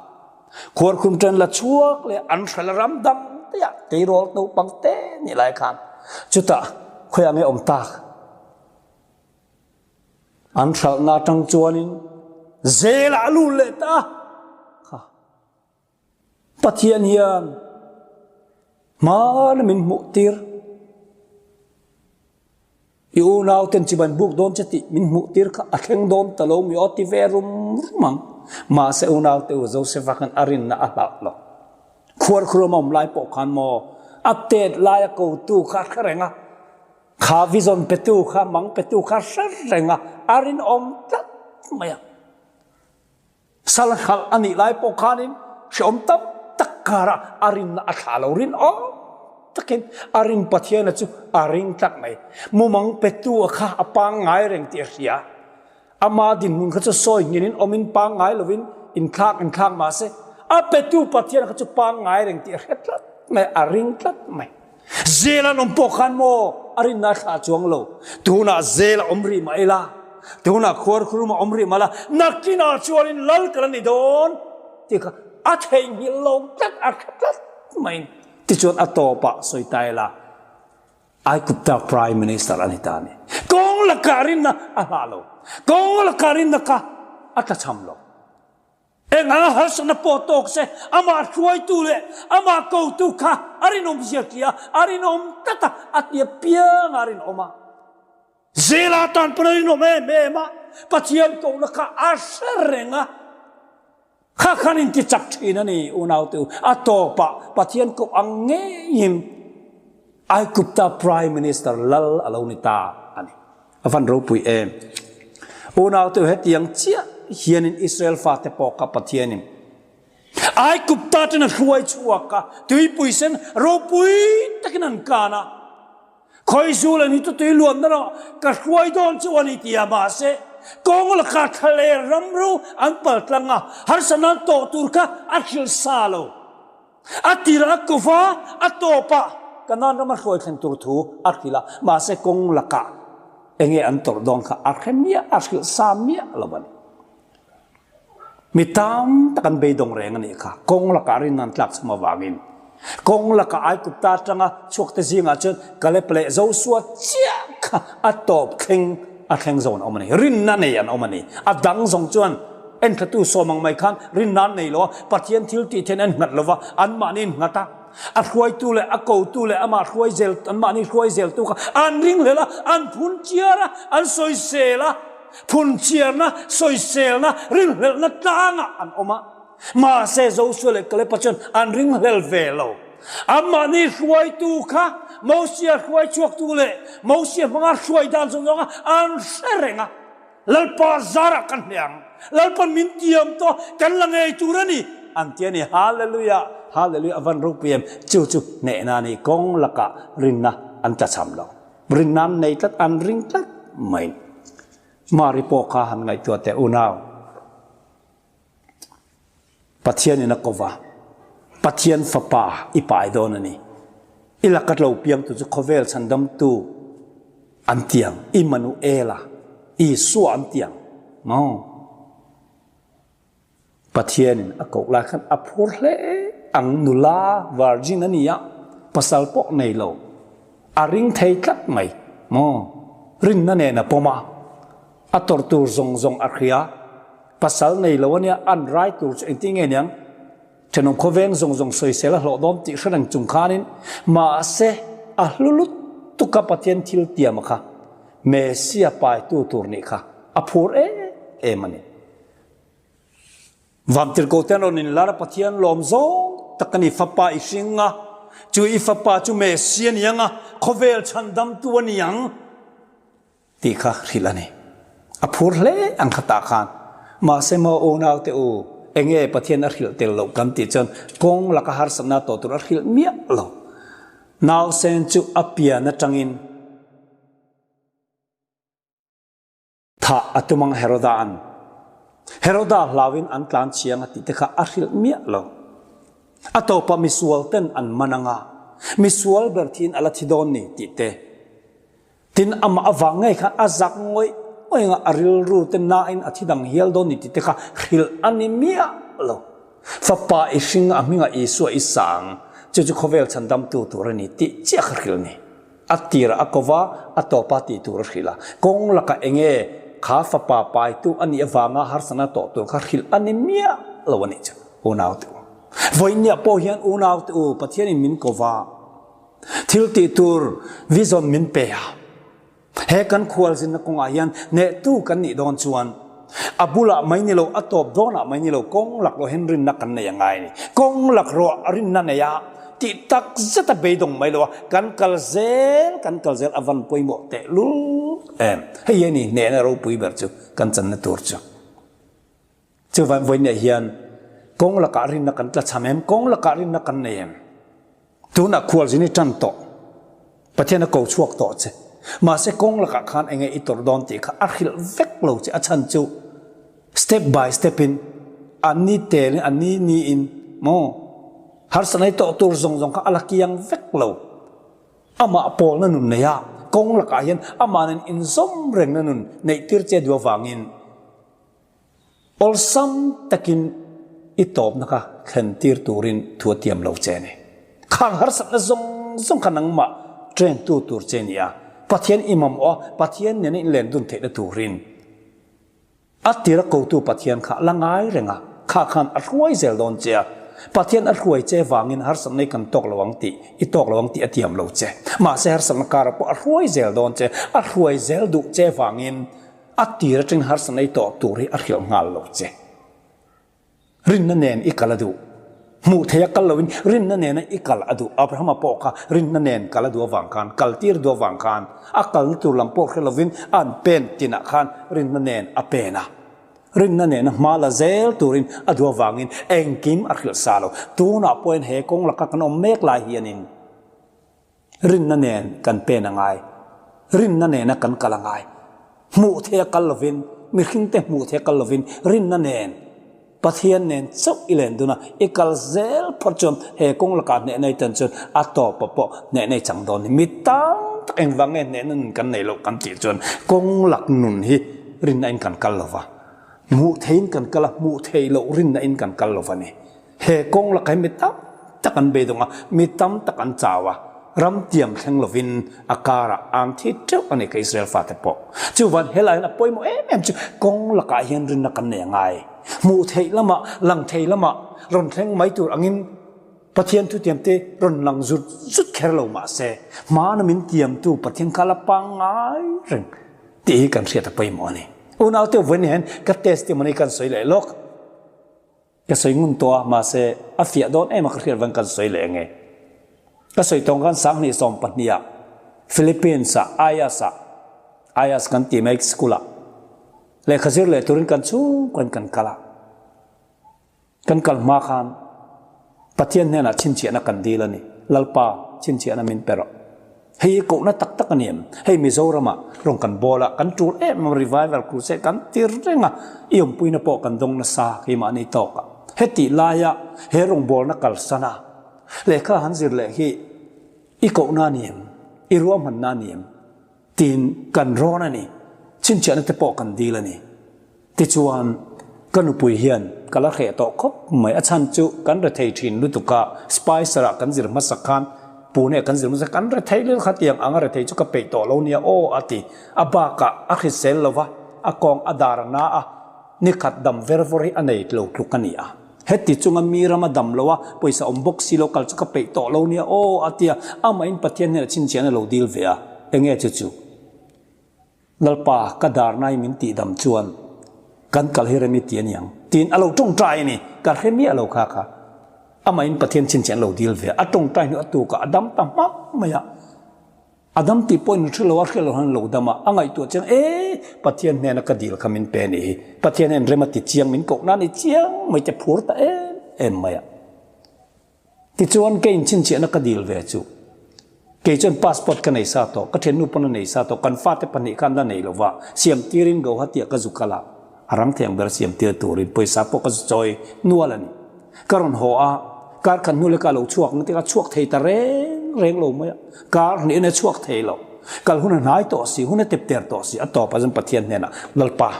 Khuarkhum ṭan la chhuak leh an hralh a ram dang daih a, tleirawl naupang te nih lai khan chutah khawiah nge awm tak? An hralhna aṭang chuanin zelah a lut leh ta a. Kha. Pathian hian hmana min hmuh tir, i unau ten chiban buk dawn che tih min hmuh tir kha a thleng dawn ta lo mi aw ti ve rum rum ang. Mahse unau te u Joseph-a khan a rinna a hlauh lo. Khuarkhuram a awm lai pawh khan maw a tet laia kotu kha a hre reng a, kha vision petu kha mang petu kha a hre reng a, a rinawm tlat mai a. Sal hralh a nih lai pawh khanin hrehawm tam tak karah a rinna a thlah lo rinawm takin a rin Pathiana chu a ring tlat mai. Mumang petu a kha a pangngai reng tih a hria. Ama dinhmun kha chu sawi ngilin awmin pangngai lovin inthlak inthlak mah se, a petu Pathian kha chu pangngai reng tih a hre tlat mai, a ring tlat mai. Zel an awm pawh khan maw a rinna a thlah chuang lo. Tunah zel a awm rih mah ila, tunah khuarkhurum a awm rih mah la, nakinah chuanin lal ka la ni dawn tih kha a theihnghilh lo tlat, a hre tlat mai. Tichuan a tawpah sawi ta ila, Aigupta Prime Minister a ni ta a ni. Kawng lakah rinna a hlah lo. Kawng lakah rinna kha a tlachham lo. Eng anga harsatna pawh tawk se, amah hruaitu leh amah kotu kha a rinawm zia tia, a rinawm tlat a, a tia piang a rinawm a. Zela tan pawn a rinawm em em a, Pathian kohna kha a hre reng a. Kha khan inti chak thin a ni, unaute u. A tawpah Pathian koh ang ngeiin Aigupta Prime Minister lal a lo ni ta a ni. A van ropui em! Unaute u hetiang chiah hianin Israel fate pawh kha Pathianin Aigupta ten a hruai chhuak a, tuipui sen ropui takin an kan a. Khawizul an hi chu tui luanna ramah ka hruai dawn chu a ni ti a, mahse kawng laka thlaler ram ro an pal tlang a, harsatna an tawh tur kha a hrilh sa lo. A tirah a ko va, a tawpah Kanaan rama hruai thlen tur thu a hrilh a, mahse kawng lakah enge an tawrh dawn kha a hre miah, a hrilh sa miah lo a ni. Mi tam tak an beidawng reng a nih kha, kawng lakah rinna an tlak chhum avangin. Kawng lakah Aigupta atanga chhuakte zingah chuan Kalep leh Josua chiah kha a tawp thleng a thleng zo an awm a ni, rinna nei an awm a ni. A dang zawng chuan Enthlatu sawm ang mai khan rinna an nei lo a, Pathian thil tih thein an nghat lo va, anmahni an nghat a. A hruaitu leh a kotu leh amah hruai zel, anmahni hruai zeltu kha an ringhlel a, an phun chiar a, an sawisel a. Phun chiarna, sawiselna, ringhlelhna tlangah an awm a. Mahse, Josua leh Kaleba chuan an ringhlel ve lo. Anmahni hruaitu kha Mosia hruai chhuaktu leh Mosia hmanga hruai dan zawng zawng kha an hre reng a. Lalpa zarah kan hneh ang, Lalpan min tiam tawh, kan la ngei tur a ni, an ti a ni. Hallelujah! Hallelujah! A van ropui em! Chu chu hnehna a ni. Kawng lakah rinna an tlachham lo. Rinna an nei tlat, an ring tlat mai. Mari pawh kha han ngaihtuah teh unau. Pathianin a ko va, Pathian fapa i pai dawn a ni. I laka tlo piangtu chu khawvel chhandamtu an ti ang, Immanuela, Isua an ti ang. Maw? Pathianin a koh lai khan a phur hle ang, nula virgin a ni a, pasal pawh nei lo, a ring thei tlat mai. Maw? Rinna nen a pawm a, a tawrh tur zawng zawng a hria. Pasal nei lo ania an rai tur chu engtin nge niang? Thenawm khawveng zawng zawng sawisel a hlawh dawn tih hre reng chung khanin mahse a hlu lutuk a Pathian thil tiam a kha Messia paitu tur nih kha a phur em em a ni. Vantirhkoh te an rawn inlar a Pathian lawm zawng tak a ni fapa i hring a chu i fapa chu Messia niang a khawvel chhandamtu a niang. Tih kha hrilh a ni. A phur hle ang kha tah khan. Mahse maw unaute u, enge Pathian a hrilh tel loh kan tih chuan kawng laka harsatna tawh tur a hrilh miah lo. Nausen chu a pian atangin thah a tum ang Heroda an. Heroda hlauin an tlan chiang a tih te kha a hrilh miah lo. A tawpah misual ten an man anga, misual ber thiin a la thi dawn ni tih te. Tin, amah avang ngei khan a zak ngawih ngawih anga a rilru te nain a thi dang hial dawn ni tih te kha hrilh a ni miah lo. Fapa i hring a hmingah Isua i sang, chu chu khawvel chhandamtu tur a ni tih chiah kha hrilh a ni. A tirah a ko va, a tawpa tih tur a hrilh a. Kawng lakah enge kha fapa paitu a nih avanga harsatna tawh tur kha hrilh a ni miah lo a nih chu, unaute u. Vawiinniah pawh hian unaute u, Pathianin min ko va. Thil tih tur vision min pe a, he kan khualzinna kawngah hian hnehtu kan nih dawn chuan a bulah mai ni lo, a tawp dawnah mai ni lo, kawng laklawh hian rinna kan nei a ngai a ni. Kawng laklawh rinna nei a, tih tak zeta beidawng mai lo a, kan kal zel, kan kal zel a van pawimawh tehlul em. Hei hi a ni hnehna ropui ber chu kan channa tur chu. Chuvan vawiinah hian kawng lakah rinna kan tlachham em? Kawng lakah rinna kan nei em? Tunah khualzin i tan tawh. Pathian a ko chhuak tawh che. Mahse kawng lakah khan enge i tawrh dawn tih kha a hrilh vek lo che. A chhan chu step by step in a ni telin a ni niin maw harsatna i tawh tur zawng zawng kha a la kiang vek lo. Amah pawlna nun nei a, kawng lakah hian amah nen inzawm rengna nun neih tir che duh avangin Awlsam takin i tawpna kha thlen tir turin thu a tiam lo che a ni. Khang harsatna zawng zawng kha nangmah train tu tur che a ni a, Pathian i mamawh a, Pathian nena in len dun theihna turin a tira kotu Pathian kha la ngai reng a, kha khan a hruai zel dawn che a. Pathian a hruai che vangin harsatna i kan tawk lo ang tih, i tawk lo ang tih a tiam lo che. Mahse harsatna karah pawh a hruai zel dawn che, a hruai zel duh che vangin A tir atangin harsa nei tawh tur hi a hrilh nghal lo che. Rinna nen i kal a duh. Hmuh theih a kal loin rinna nena i kal a duh. Abrahama pawh kha rinna nen kal a duh avang khan, kal tir duh avang khan, a kalna tur lam pawh hre lovin a an pen tinah khan rinna nen a pen a. Rinna nena hma la zel turin a duh avangin engkim a hrilh sa lo. Tunah pawhin he kawng laka kan awm mek lai hianin, Rinna nen kan pen a ngai. Rinna nena kan kal a ngai. Hmuh theia kal lovin, mihringte hmuh theia kal lovin rinna nen, Pathian nen chauh i len dun a, i kal zel phawt chuan he kawng lakah hneh nei tan chuan a tawpa pawh hneh nei chang dawn ni. Mi tam tak engvang nge hnehna nun kan nei loh kan tih chuan kawng lak nun hi rinna in kan kal lova, hmuh theiin kan kal a, hmuh theih loh rinna in kan kal lova ni. He kawng lakah hi mi tam tak an beidawng a, mi tam tak an chau a, ram tiam thleng lovin a karah an thi teuh a ni ka Israel fate pawh. Chuvan helai hian a pawimawh em em chu kawng lakah hian rinna kan nei a ngai. Hmuh theih lamah, lang thei lamah rawn thleng mai tur angin Pathian thutiamte rawn lang zut zut kher lo mah se, hmana min tiamtu Pathian kha la pangngai reng tih hi kan hriat a pawimawh a ni. Unaute vawiin hian ka testimony kan sawi leh lawk. Ka sawi ngun tawh a, mahse a fiah dawn em a ka hriat vang kan sawi leh nge. Ka sawi tawng khan 2012 ah Philippines ah Ayas ah, Ayas kan ti mai school ah lehkha zir leh turin kan chhungkaw in kan kal a. Kan kal hma khan Pathian hnenah chhinchhiahna kan dil a ni. Lalpa chhinchhiahna min pe rawh. Hei hi kohna tak tak a ni em? Hei Mizoramah rawn kan bawl a, kan tul em em a, revival crusade kan ti reng a, i awmpuina pawh kan dawng nasa keimahni tawk a. Hetih laia he rawngbawlna kalsan a, lehkha han zir leh hi i kohna a ni em? I ruahmanna a ni em? Tiin kan rawn a ni. Chhinchhiahna te pawh kan dil a ni. Tichuan, ka nupui hian ka la hreh tawh khawp mai. A chhan chu kan rethei thin lutuk a, Spicer-ah kan zir hmasak khan, Pune-ah kan zir hmasak kan rethei lel kha tiang anga rethei chu ka peih tawh lo nia aw a ti. A bakah a hrisel lo va, a kawng a dar a na a, nikhat dam ver vawr hi a nei lo tluk a ni a. Heti chunga mi rama dam lo a, pawisa awm bawk si lo kal chu ka peih tawh lo nia aw a ti a, amahin Pathian hnenah chhinchhiahna a lo dil ve a, enge chu chu? Lalpa, ka darna hi min tihdam chuan kan kal hi rem i ti a niang tiin a lo tawngtai a ni. Ka hre miah lo kha kha. Amahin Pathian chhinchhiah an lo dil ve a, a tawngtai hnu a tukah a dam ta hmak mai a. A dam tih pawhin an hre lo a, hre lo han lo dam a, a ngaihtuah chiang e, Pathian hnena ka dil kha min pe a nih hi, Pathian hian rem a ti chiang, min koh nan i chiang mai te phur ta em em mai a. Tichuan kei inchhinchhiahna ka dil ve chu, kei chuan passport ka nei sa tawh, ka thiannu pawn a nei sa tawh, kan fate pahnih khan la nei lova, siam tirin Gauhati ah ka zu kal a, a rang thei ang ber siam tir turin pawisa pawh ka zu chawi nual a ni. Ka rawn haw a, kar khat hnu leka a lo chhuak ang tikah a chhuak thei ta reng reng lo mai a, kar hnihin a chhuak thei lo, kal hun a hnai tawh si, hun a tep ter tawh si, a tawpah chuan Pathian hnenah, Lalpa,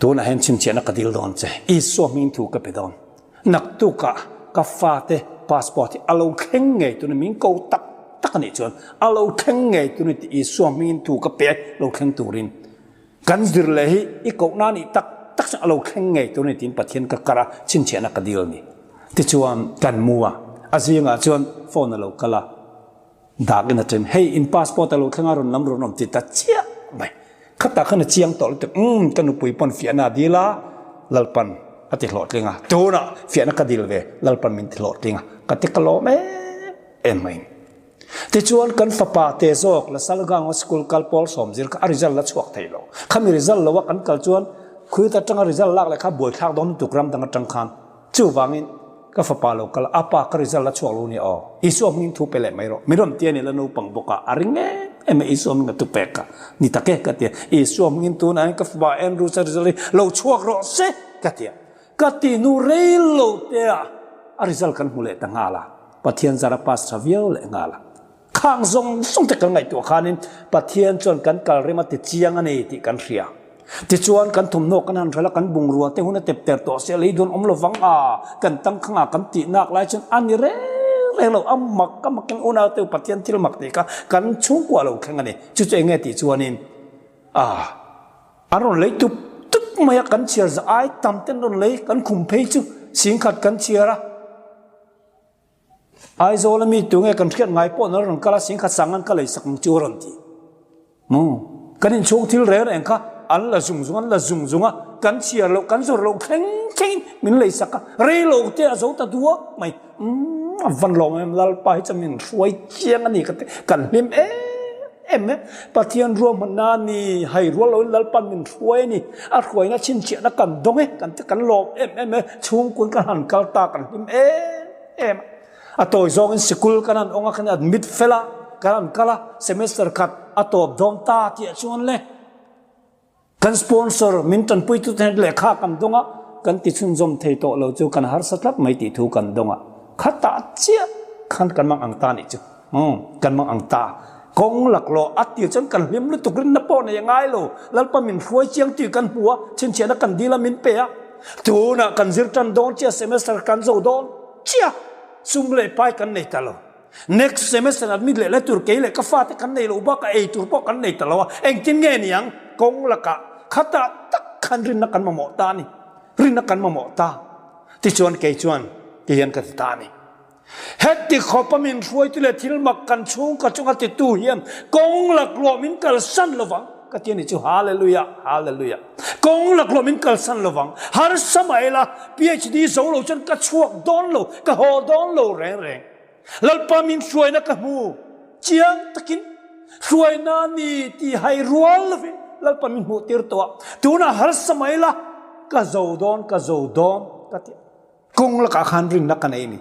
Tunah hian chhinchhiahna ka dil dawn che, Isua hming thu ka pe dawn. Naktukah ka fate passport hi a lo thleng ngei tuna min ko tak tak a nih chuan a lo thleng ngei tuna tih Isua hmingin thu ka pe lo thleng turin kan zir leh hi i kohna a nih tak tak chuan a lo thleng ngei tur a ni tiin Pathian ka kar a, chhinchhiahna ka dil a ni. Tichuan kan mu a, a zingah chuan phone a lo kal a. Dak in a ṭen, hei in passport a lo thleng a rawn lam rawn awm ti ta chiah mai. Khatah khan a chiang tawh lutuk, umm ka nupui pawn fiahna a dil a, Lalpan a ti hlawhtling a, tunah fiahna ka dil ve, Lalpan min ti hlawhtling a, ka ti ka lawm em em mai. Tichuan kan fapa te zawk la Salgaon-a school kal pawl sawmzir kha a result la chhuak thei lo. Khami result lo a kan kal chuan khuit atanga result lak leh kha buaithlak dawn lutuk ram dang atang khan. Chuvangin. Ka fapa lo kal a, apa ka result a chhuak lo nia aw. Isua hmingin thu pe leh mai rawh. Mi rawn ti a ni la naupang bawk a, a ring em em a Isua hming a thu pek a. Ni tak e ka ti a, Isua hmingin tunah hian ka fapa Andrew sa result hi lo chhuak rawh se ka ti a. Ka ti hnu rei lo te a, a result kan hmu leh ta nghal a. Pathian zara pass tha viau leh nghal a. Khang zawng zawng te kan ngaihtuah khanin Pathian chuan kan kal rem a ti chiang a ni tih kan hria. Tichuan kan thawmhnaw kan han hralh a, kan bungrua te hun a tep ter tawh sia lei dawn awm lo vang a, kan tangkhang a kan tih nak lai chuan a ni reng reng lo, a mak a makin unau te Pathian thil mak tih kha kan chhungkua lo thleng a ni. Chu chu eng nge tih chuanin a an rawn lei tup tup mai a, kan chhiar za ai tam ten rawn lei, kan khum phei chu singkhat kan chhiar a. Aizawl a mi tu nge kan hriat ngai pawh na rawn kal a, singkhat sang an ka lei sak ang chu a rawn ti. Maw? Kan inchhung thil reng reng kha an la zung zung, an la zung zung a, kan chhiar loh, kan zawrh loh thleng thlengin min lei sak a, rei lo te a zo ta duak mai. Umm, a van lawm em, Lalpa hi chuan min hruai chiang a ni ka ti, kan hlim em em e. Pathian ruahmanna a ni, hai rual loin Lalpa'n min hruai a ni, a hruaina chhinchhiahna kan dawng e, kan ti kan lawm em em e, chhungkun kan han kal ta kan hlim em em a. A tawi zawngin sikul kan han awng a, kan admit fel a, kan han kal a, semester khat a tawp dawn ta tih ah chuan le kan sponsor min tanpuitute hian lehkha kan dawng a, kan ti chhunzawm thei tawh lo chu kan harsa tlat mai tih thu kan dawng a, khatah chiah khan kan mang ang ta nih chu. Umm, kan mang ang ta. Kawng laklawh a tir chuan kan hlim lutuk rinna pawh nei a ngai lo. Lalpa min hruai chiang tih kan hmu a, chhinchhiahna kan dil a min pe a. Tunah kan zir tan dawn chiah, semester kan zo dawn chiah, sum leh pai kan nei ta lo. Next semester admit leh la tur kei leh ka fate kan nei lo bakah ei tur pawh kan nei ta lo a, engtin nge niang? Kawng lakah khatah tak khan rinna kan mamawh ta a ni. Rinna kan mamawh ta. Tichuan kei chuan tihian ka ti ta a ni. Heti khawpa min hruaitu leh thil mak kan chhungkaw chunga titu hian kawng laklawh min kalsan lovang ka ti a ni chu. Hallelujah, hallelujah. Kawng laklawh min kalsan lovang. Harsa mah ila PhD zo lo chuan ka chhuak dawn lo, ka haw dawn lo reng reng. Lalpa min hruaina ka hmu chiang takin hruaina ni tih hai rual lovin Lalpa min hmuh tir tawh a. Tunah harsa mah ila ka zo dawn, ka zo dawn ka ti a. Kawng lakah khan rinna ka nei a ni.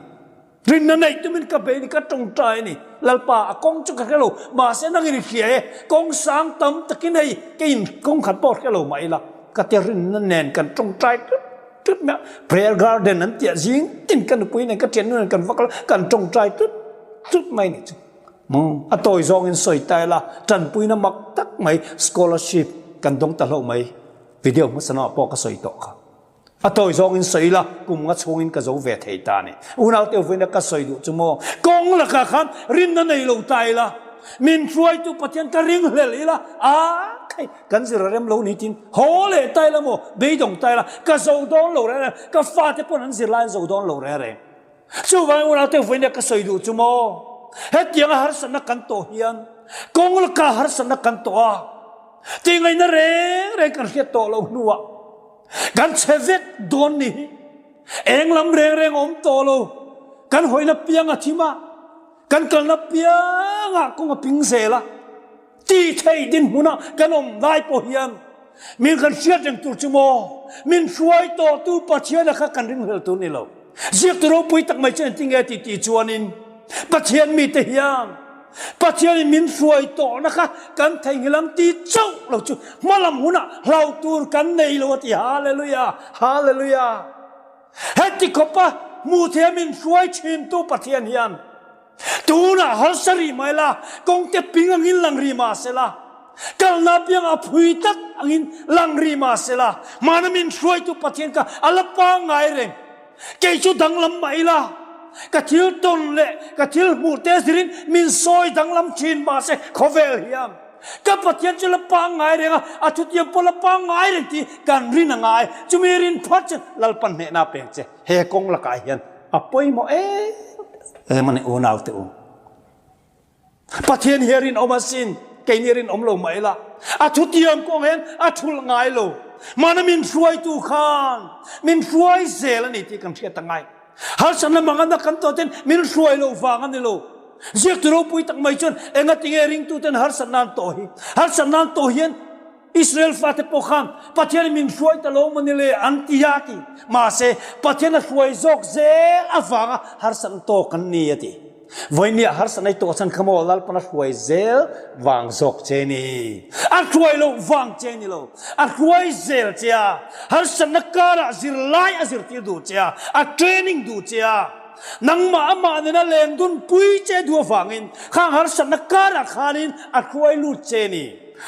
Rinna neih tumin ka bei a ni, ka tawngtai a ni. Lalpa, a kawng chu ka hre lo, mahse nangin i hria e, kawng sang tam takin hei keiin kawng khat pawh hre lo mah ila, ka ti rinna nen kan tawngtai tut tut mai a. Prayer garden an tih ah zing tin ka nupui nen ka thiannu nen kan va kal a, kan tawngtai tut tut mai a nih chu. A tawi zawngin sawi ta ila, tanpuina mak tak mai scholarship kan dawng ta hlauh mai. Video hmasa lamah pawh ka sawi tawh kha. A tawi zawngin sawi ila, kum nga chhungin ka zo ve thei ta a ni. Unau te vawiina ka sawi duh chu maw, kawng lakah khan rinna nei lo ta ila, min hruaitu Pathian ka ring hlel ila, a khai, kan zir a rem lo ni tin, haw leh ta ila maw, beidawng ta ila, ka zo dawn lo reng reng, ka fate pawn an zir laiin zo dawn lo reng reng. Chuvangin unau te vawiina ka sawi duh chu maw, hetianga harsatna kan tawh hian, kawng lakah harsatna kan tawh a, tingaihna reng reng kan hriat tawh loh hnuah, Kan chhe vek dawn ni hi. Eng lam reng reng awm tawh lo. Kan hawina piang a thim a, kan kalna piangah kawng a ping zel a. Ti thei dinhmunah kan awm lai pawh hian min kan hriat reng tur chu maw? Min hruai tawhtu Pathiana kha kan ringhlel tur ni lo. Ziaktu ropui tak mai chu engtin nge ti tih chuanin Pathian mite hian Pathianin min hruai tawhna kha kan theihnghilh ang tih chauh lo chu hmalam hunah hlau tur kan nei lo a ti. Hallelujah! Hallelujah! Heti khawpa hmuh theiha min hruai thintu Pathian hian tunah harsa rih mai la, kawngte ping angin lang rih mah sela, kalna piangah phui tak angin lang rih mah sela, hmana min hruaitu Pathian kha a la pangngai reng. Kei chu danglam mah ila, ka thil tawn leh ka thil hmuh te zirin min sawi danglam thin mahse khawvel hian ka Pathian chu la pangngai reng a, a thutiam pawh la pangngai reng tih kan rin a ngai. Chumi rin phawt chu Lalpan hnehna a peng che. He kawng lakah hian a pawimawh em em a ni unaute u. Pathian hi a rinawm asin, keini rinawm lo mah ila, a thutiam kawng hian a thulh ngai lo. Mahna min hruaitu khan min hruai zel a ni tih kan hriat a ngai. Harsatna mangana kan tawh ten min hruai lo vang a ni lo. Ziaktu ropui tak mai chuan engatinge ringtuten harsatna an tawh hi? Harsatna an tawh hian. Israel fate pawh khan Pathian min hruai ta lo maw ni le an ti a ti. Mahse, Pathian a hruai zawk zel avanga harsatna tawk an ni a ti. Vawinia harsatna i tawh chhan kha maw Lalpan a hruai zel vang zawk che ni. A hruai loh vang che ni lo. A hruai zel che a, harsatna karah zirlai a zirtir duh che a, a training duh che a. Nangmah amah nena lengdun pui che duh avangin khang harsatna karah khanin a hruai lut che ni.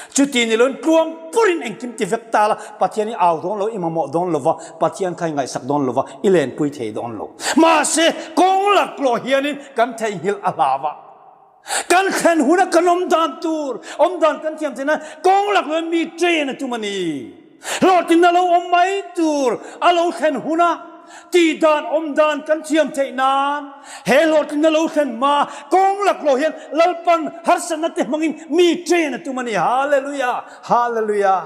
Chuti ni loin tluang purin engkim ti vek ta la, Pathian i au dawn lo, i mamawh dawn lo va, Pathian kha i ngaihsak dawn lo va, i lenpui thei dawn lo. Mahse, kawng laklawh hianin kan theihnghilh a hlau a. Kan thlen huna kan awm dan tur, awm dan kan thiam theih nan kawng laklawhin mi train a tum a ni. Hlawhtlinna lo awm mai tur a lo thlen huna tih dan awm dan kan thiam theih nan he hlawhtlinna lo thlen hma kawng laklawh hian Lalpan harsatna te hmangin mi train a tum a ni. Hallelujah! Hallelujah!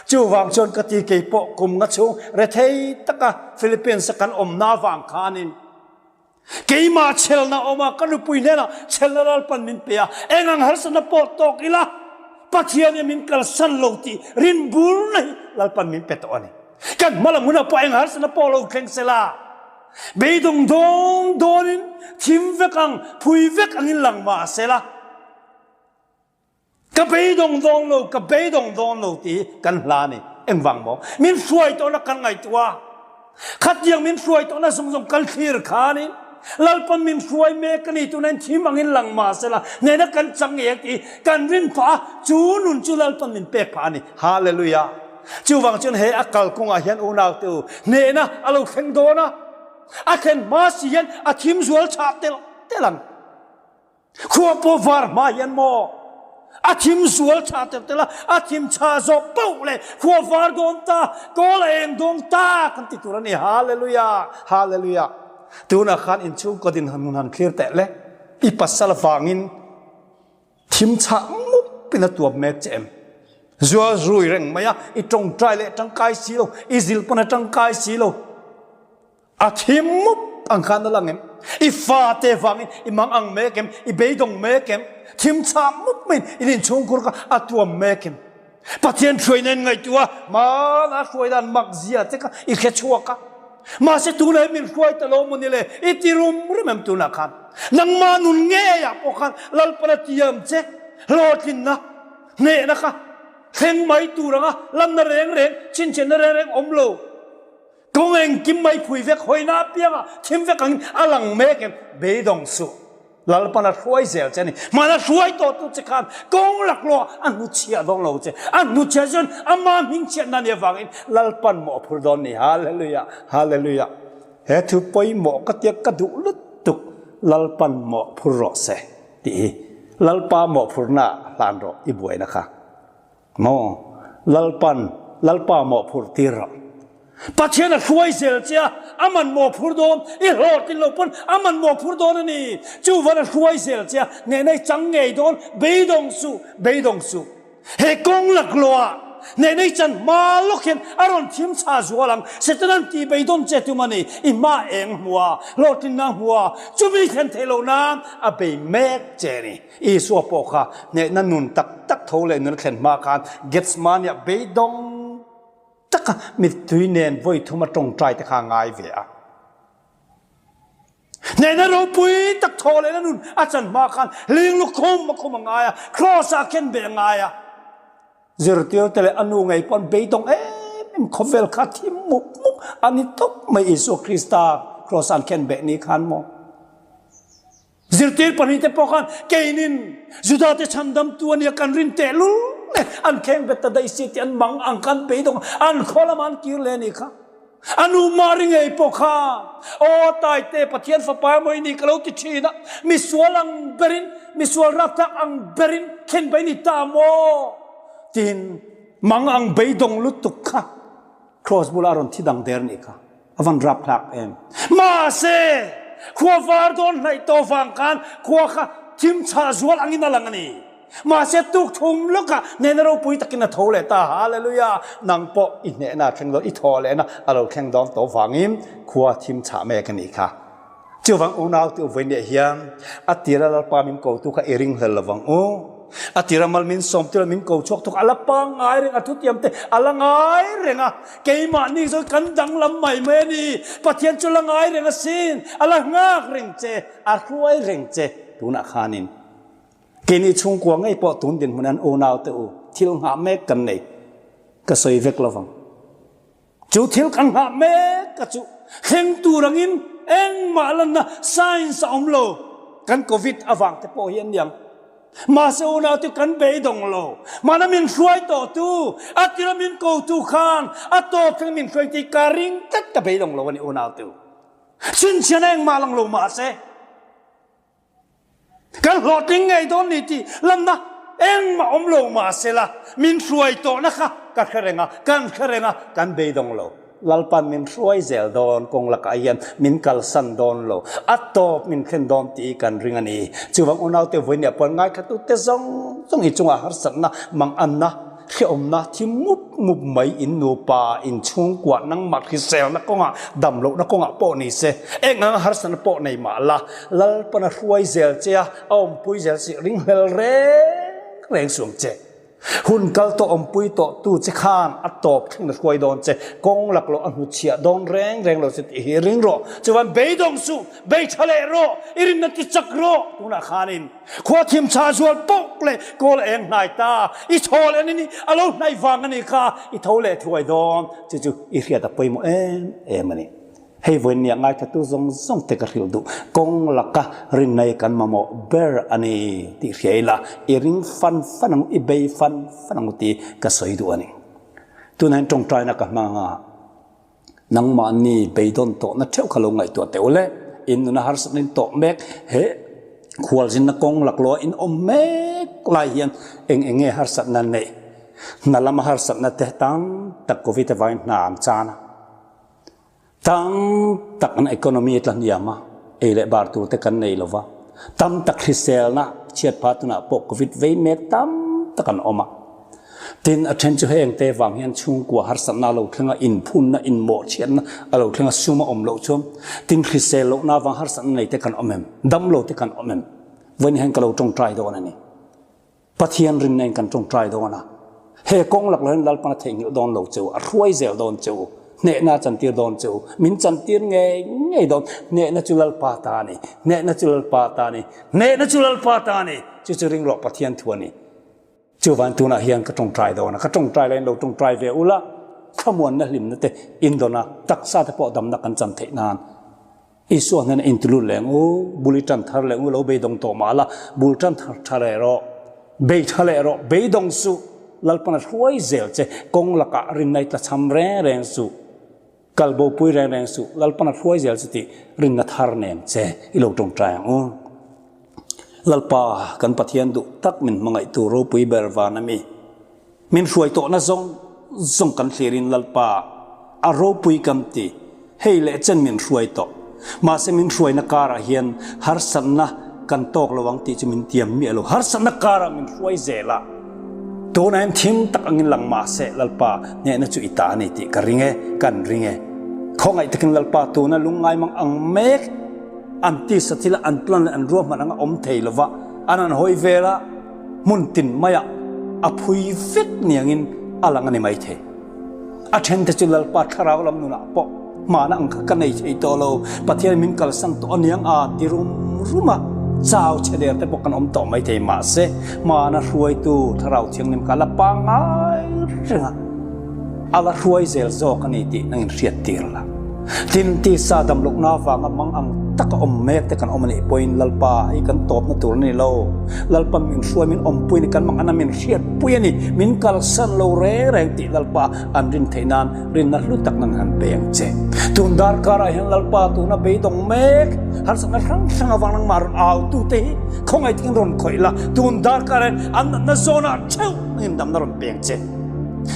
Chuvang chuan ka ti kei pawh kum nga chhung rethei taka Philippines a kan awmna avang khanin Keimah chelna awm a, ka nupui hnenah chelna Lalpan min pe a, eng ang harsatna pawh tawk ila, Pathian hian min kalsan lo tih rin burna hi Lalpan min pe tawh a ni. Kan hma lam hunah pawh eng harsatna pawh lo thleng se la, beidawng dawn dawnin thim vek ang, phui vek angin lang mah se la, Ka beidawng dawn lo, ka beidawng dawn lo tih hi kan hla a ni. Engvang maw? Min hruai tawhna kan ngaihtuah a, khatiang min hruai tawhna zawng zawng kan thlir khanin Lalpan min hruai mek a ni tunain thim angin lang mah sela hnena kan chang ngei ang tih hi kan rin phah a, chu nun chu Lalpan min pek phah a ni. Hallelujah! Chuvang chuan he a kalkawngah hian unaute u, hnehna a lo thleng dawn a, a thlen hma si hian a thim zual chhah telh telh ang. Khua pawh var hma hian maw a thim zual chhah telh telh a, a thim chhah zawh poh leh khua var dawn ta, kawl a eng dawn ta kan ti tur a ni. Hallelujah! Hallelujah! Tunah khan inchhungkaw din han hun han thlir teh le, i pasal vangin thim chhah mup in a tuam mek che em? Zual zui reng mai a, i tawngtai leh tangkai si lo, i zil pawn a tangkai si lo. A thim mup ang khan a lang em? I fate vangin i mang ang mek em? I beidawng mek em? Thim chhah mup maiin in inchhungkhur kha a tuam mek em? Pathian hruaina in ngaihtuah a, hmana hruai dan mak zia che kha i hre chhuak a. Mahse tunah hian min hruai ta lo maw ni le? I ti rum rum em tunah khan? Nangmah nun ngeiah pawh khan Lalpan a tiam che hlawhtlinna, hnehna kha thleng mai tur anga lanna reng reng, chhinchhiahna reng reng awm lo. Kawng engkim mai phui vek hawina apianga thim vek angin a lang mek em? Beidawng suh. Lalpan a hruai zel che a ni. Hmana hruai tawhtu che khan kawng laklawh a hnuchhiah dawn lo che. A hnuchhiah chuan ama hmingchhiatna a nih avangin Lalpan mawh a phur dawn ni. Hallelujah! Hallelujah! He thu pawimawh ka tia ka duh lutuk Lalpan mawh phur rawh se tih hi. Lalpa mawhphurna hlan rawh i buaina kha. Maw? Lalpan, Lalpa mawhphurh tir rawh. Pathian a hruai zel che a, a man mawhphurh dawn, i hlawhtlin lo pawn a man mawhphurh dawn a ni. Chuvan a hruai zel che a, hnehna i chang ngei dawn, beidawng suh, beidawng suh. He kawng laklawh ah hnehna i chan hma lawk hian a rawn thim chhah zual ang. Setanan tih beidawn che tum a ni, i hma eng hmu a, hlawhtlinna hmu a, chumi thlen theih loh nan a bei mek che a ni. Isua pawh kha hnehna nun tak tak tho leh nun a thlen hma khan Gethsemane-ah beidawng taka mittui nen vawi thum a tawngtai te kha a ngai ve a. Hnehna ropui tak tho lehna nun a chan hma khan hling lukhum a khum a ngai a, Kraws-ah a khen beh a ngai a. Zirtirte leh a nu ngei pawh an beidawng em em, khawvel kha a thim mup mup a ni tawp mai Isua Krista Kraws-ah an khen beh ni khan maw? Zirtir pahnihte pawh khan keinin Judate chhandamtu a nia kan rin tehlul nen an kheng bet ta daih si tih an mang ang khan beidawng an khaw lamah an kir leh a nih kha. A nu Mari ngei pawh kha Aw Taite Pathian fapa emaw i nih ka lo ti thin a, misual ang berin, misual rapthlak ang berin khen bai ni ta maw? tiin mang ang beidawng lutuk kha Kraws bulah a rawn thi dang der a nih kha. A van rap hlak em. Mahse, khua var dawn hnaih tawh vang khan khua kha thim chhah zual angin a lang a ni. Mahse, tuk thum lawkah hnehna ropui takin a tho leh ta. Hallelujah! Nang pawh i hnehna a thleng dawn, i thaw lehna a lo thleng dawn tawh vangin khua thim chhah mek a nih kha. Chuvang unau te u vawiin leh hian a tira Lalpa min kotu kha i ringhlel lovang u. A tira mal min sawm tir a, min ko chhuak thawk a la pangngai reng a, thutiam te a la ngai reng a, keimahni zawng kan danglam mai mai a ni. Pathian chu la ngai reng asin, a la nghak reng che, a hruai reng che tunah khanin. Keini chhungkua ngei pawh tun dinhmun an unaute u thil nghah mek kan nei, ka sawi vek lovang. Chu thil kan nghah mek a chu thleng tur angin engmah lanna science a awm lo. Kan covid avang te pawh hi an niang. Mahse unaute kan beidawng lo. Mahna min hruai tawh tu, a tira min ko tu khan a tawp thleng min hruai tih ka ring tlat ka beidawng lo a ni unaute u. Chhinchhiahna engmah lang lo mahse. Kan hlawhtling ngei dawn ni tih lanna engmah awm lo mahsela min hruai tawhna kha ka hre reng a, kan hre reng a, kan beidawng lo. Lalpan min hruai zel dawn kawng lakah hian min kalsan dawn lo, a tawp min thlen dawn tih kan ring a ni. Chuvang unaute vawinia puan ngaithlatute zawng zawng hi chungah harsatna, manganna, Hreawmna thi mup mup mai in nupa in chhungkua nangmah hriselna kawngah dam lohna kawngah pawh ni se, eng anga harsatna pawh nei mah la, Lalpana hruai zel che a, a awmpui zel si ringhlel reng reng suang che. Hun kal tawh awmpui tawh tu che khan a tawp thleng na hruai dawn che, kawng lak loh a hnutchhiah dawn reng reng lo che tih hi ring rawh. Chuan beidawng suh, bei tha leh rawh, i rinna ti chak rawh tunah khanin. Khua thim chah zual pawk leh kawl a eng hnai ta, i thaw leh ni a lo hnaih vang a nih kha, i tho leh thuai dawn chu chu i hriat a pawimawh em em a ni. Hei vawiin nia ngaithatu zawng zawng te ka hrilh duh, kawng laka rinnei kan mamawh ber a ni tih hria ila, i ring fan fan ang u, i bei fan fan ang u tih ka sawi duh a ni. Tunah hian tawngtaina ka hmang a. Nangmahni beidawn tawhna theuh kha lo ngaihtuah teh ule. In nuna harsatna in tawh mek he khualzinna kawng laklawh in awm mek lai hian eng eng nge harsatna neih? Hna lama harsatna te tam tak Covid avangin hna an chan a, tam tak an economy a tla hniam a, ei leh bar tur te kan nei lo va, tam tak hriselna chhiat phah tunah pawh Covid vei mek tam tak an awm a. Tin, a then chu heng te vang hian chhungkua harsatna a lo thleng a, inphunna, inmawhchhiatna a lo thleng a, sum a awm loh chuan tin hrisel lohna avang harsatna nei te kan awm em? Dam lo te kan awm em? Vawiin hian ka lo tawngtai dawn a ni. Pathian rinna in kan tawngtai dawn a. He kawng lak lo hian Lalpan a theihnghilh dawn lo che u, a hruai zel dawn che u, hnehna a chantir dawn che u, min chantir ngei ngei dawn. Hnehna chu Lalpa ta a ni, hnehna chu Lalpa ta a ni, hnehna chu Lalpa ta a ni. Chu chu ring rawh Pathian thu a ni. Chuvan tunah hian ka tawngtai dawn a, ka tawngtai laiin lo tawngtai ve ula, thlamuanna hlimna te indawn a, taksa te pawh damna kan chan theih nan Isua hnena intilut leh ang u, bul i tan thar leh ang u, lo beidawng tawh mah la, bul tan thar tha leh rawh, bei tha leh rawh, beidawng suh, Lalpana hruai zel che, kawng lakah rinna i tlachham reng reng suh, kal bopui reng reng suh, Lalpana hruai zel che tih rinna thar nen che i lo tawngtai ang u. Lalpa, kan Pathian duh tak min hmangaihtu ropui ber van a mi. Min hruai tawhna zawng zawng kan thlirin Lalpa, a ropui kan ti. Hei leh chen min hruai tawh. Mahse min hruaina karah hian harsatna kan tawk lo ang tih chu min tiam miah lo. Harsatna karah min hruai zel a. Tunah hian thim tak angin lang mahse Lalpa hnehna chu i ta a ni tih ka ring e, kan ring e. Khawngaih takin Lalpa tuna lungngai mang ang mek. An tisa thila an plan leh an ruahman anga awm thei lova an han hawi vel a, hmun tin maiah a phui vek niangin a lang a ni maithei. A thente chu Lalpa thlarau lam nunah pawh hmana ang kha ka nei thei tawh lo, Pathian min kalsan tawh aniang a ti rum rum a, chau chhe der te pawh kan awm tawh maithei. Mahse, hmana hruaitu thlarau thianghlim kha a la pangngai reng a. A la hruai zel zawk a ni tih nangin hriat tir la. Tin, tisa dam lohna avanga mang ang taka awm mek te kan awm a nih pawhin Lalpa hei kan tawpna tur a ni lo. Lalpa min hruai min awmpui a ni, kan mang ana min hriatpui a ni, min kalsan lo reng reng tih Lalpa an rin theih nan rinna hlu tak nang han pe ang che. Tun darkarah hian Lalpa tuna beidawng mek harsatna hrang hrang avang nangmah rawn au tute hi khawngaih takin rawn khawih la, tun darkarah hian an natna zawnah theuh nangin damna rawn pe ang che.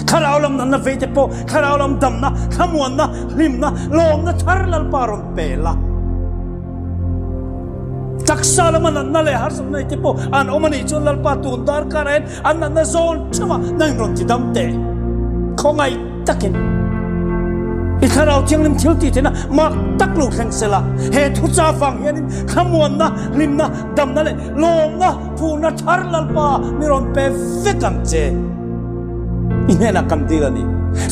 Thlarau lam natna vei te pawh thlarau lam damna, thlamuanna, hlimna, lawmna thar Lalpa rawn pe la. Taksa lama natna leh harsatna nei te pawh an awm a nih chuan Lalpa tun darkar ah hian an natna zawn theuh a nangin rawn ti dam teh. Khawngaih takin. I Thlarau Thianghlim thil tih theihna mak tak lo thleng sela, he thucha vang hianin thlamuanna, hlimna, damna leh lawmna phurna thar Lalpa mi rawn pe vek ang che. I hnenah kan dil a ni.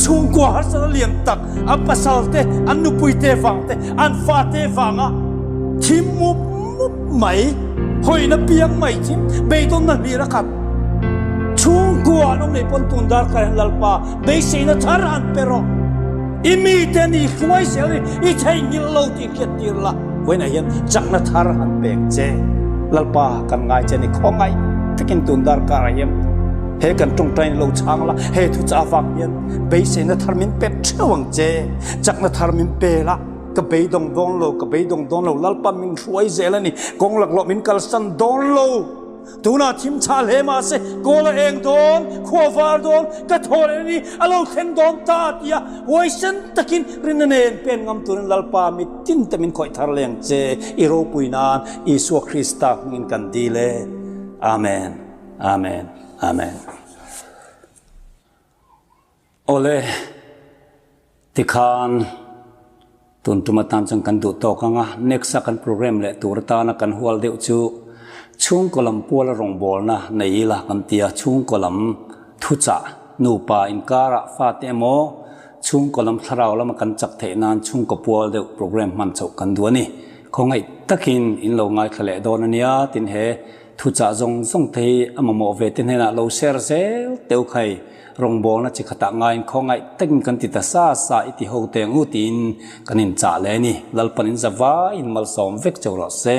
Chhungkua harsatna lian tak, an pasal te, an nupui te vang te, an fate vanga thim mup mup mai, hawina piang mai thim, beidawnna hlir a khat. Chhungkua an awm leh pawn tun darkar hian Lalpa beiseina thar an pe rawh. I mite ni hruai zel hi i theihnghilh lo tih hriat tir la, vawiinah hian chakna thar han pek che. Lalpa kan ngai che ni khawngaih takin tun darkarah hian he kan tawngtaina lo chhang la, he thuchah avang hian beiseina thar min pek theuh ang che, chakna thar min pe la, ka beidawng dawn lo, ka beidawng dawn lo, Lalpa min hruai zel a ni, kawng laklawh min kalsan dawn lo. Tunah thim chhah hle mahse kawl a eng dawn, khua var dawn, ka thaw leh ni a lo thleng dawn ta tia huaisen takin rinna nen pen ngam turin Lalpa mitin te min khawih thar leng che i ropui nan Isua Krista hmingin kan dil e. Amen. Amen. Amen. Awle, tikhan tun tum atan chuan kan duh tawk ang a, next a kan program leh tur atana kan hual deuh chu chhungkaw lam puala rawngbawlna nei ila kan ti a, chhungkaw lam thuchah nupa inkarah fate emaw chhungkaw lam thlarau lama kan chak theih nan chhungkaw pual deuh program hman chauh kan duh a ni. Khawngaih takin in lo ngaithla leh dawn a nia, tin he thuchah zawng zawng te hi a mamawh ve te hnenah lo share zel teuh khai. Rawngbawlna chi khatah ngaiin khawngaih takin kan ti ta sa sa i ti ho teng u tiin kan inchah leh a ni. Lalpan in zavaiin malsawm vek cheu rawh se.